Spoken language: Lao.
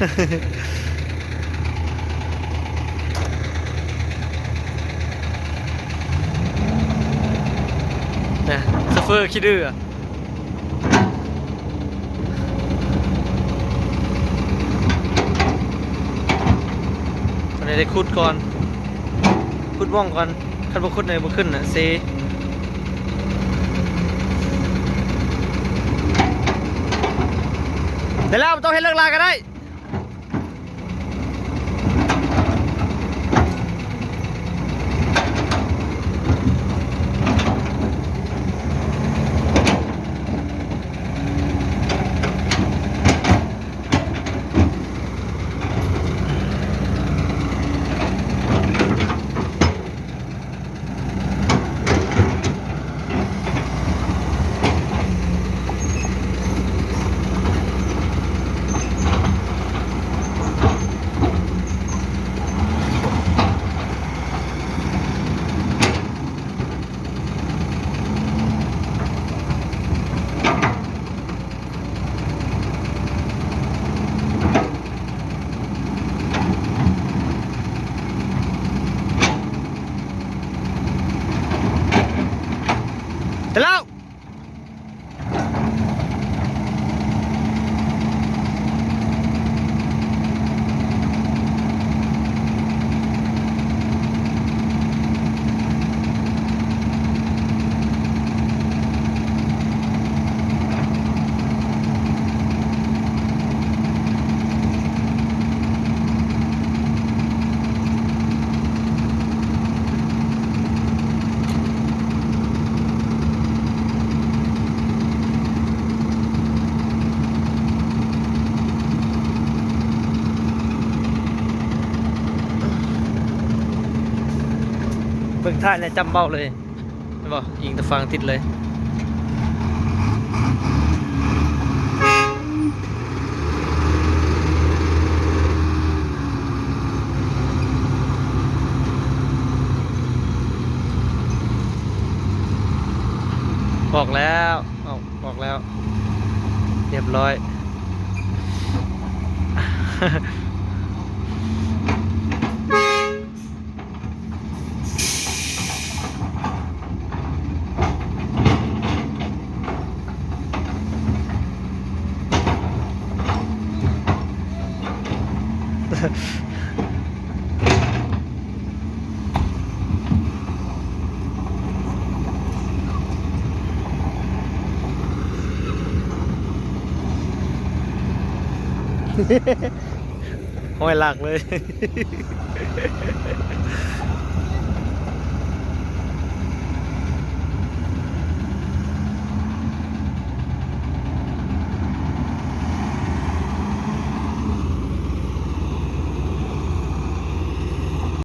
ນະ ໂຊເຟີຂີ້ດື້ອະ. ຕອນນີ້ໄດ້ຂຸດກ່ອນ ຂຸດບ່ອງກ່ອນ ຄັນບໍ່ຂຸດນີ້ບໍ່ຂຶ້ນນະ ເຊ. ໄດ້ແລ້ວ ບໍ່ຕ້ອງເຮັດເລີກລາກະໄດ້. ໄດ້ແລ້ວ. ເບິ່ງທ້າຍແລ້ວຈຳເບົາເລີຍ ແມ່ນບໍ່? ອີງແຕ່ຝັ່ງຕິດເລີຍ. ອອກແລ້ວ ເອົ້າ ອອກແລ້ວ ຮຽບຮ້ອຍ. ຫ້ອຍຫຼັກເລີຍ.